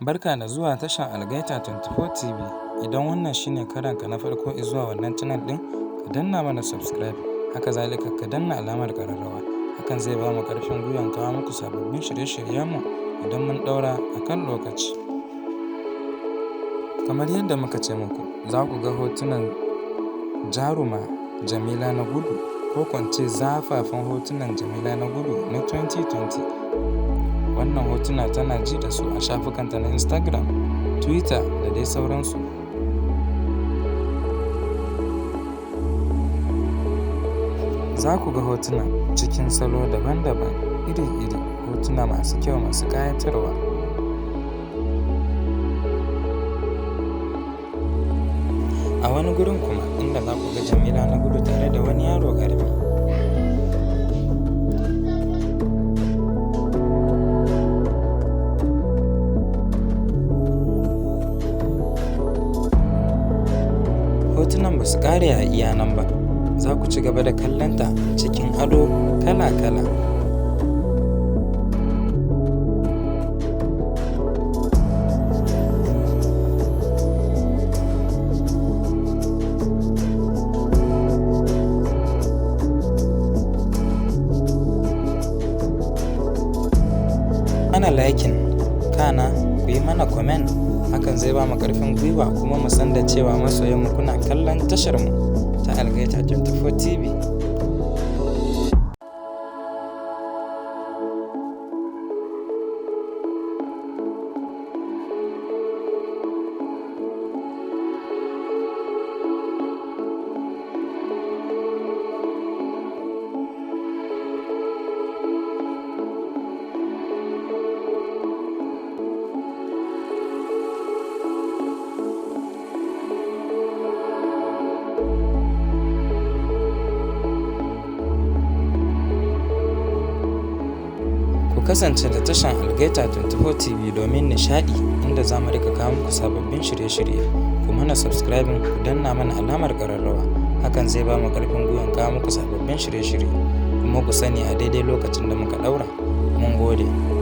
Barka da zuwa tashar Algaita 24 TV. Idan wannan shine karonka na farko zuwa wannan channel ɗin, ka danna mana subscribe. Haka zalika ka danna alamar ƙararrawa. Hakan zai ba mu ƙarfin gwiwan kawo muku sababbin shirye-shiryenmu idan mun ɗaura a kan lokaci. Kamar yadda muka ce muku, za ku ga hotunan jaruma Jamila Nagudu, ko ko in ce zafafan hotunan Jamila Nagudu na 2020. Wannan hotuna tana ji da su a shafukanta na Instagram, Twitter da dai sauransu. Za ku ga hotuna cikin salo daban-daban, iri-iri, hotuna masu kyau masu ƙayatarwa. A wani gurin kuma inda za ku ga Jamila Nagudu tare da wani yaro ƙarami. Hotunan ba su ƙare a iya nan ba, za ku ci gaba da kallonta cikin ado kala-kala. Mana liking, kana ku yi mana comment, hakan zai ba mu ƙarfin gwiwa kuma mu san da cewa masoyanmu kuna kallon tasharmu ta Algaita 24 TV. Ku kasance da tashar Algaita 24 TV domin nishaɗi, inda za mu riƙa kawo muku sababbin shirye-shirye. Ku mana subscribing, ku danna mana alamar ƙararrawa. Hakan zai ba mu ƙarfin gwiwan kawo muku sababbin shirye-shirye. Kuma ku sani a daidai lokacin da muka ɗaura. Mun gode.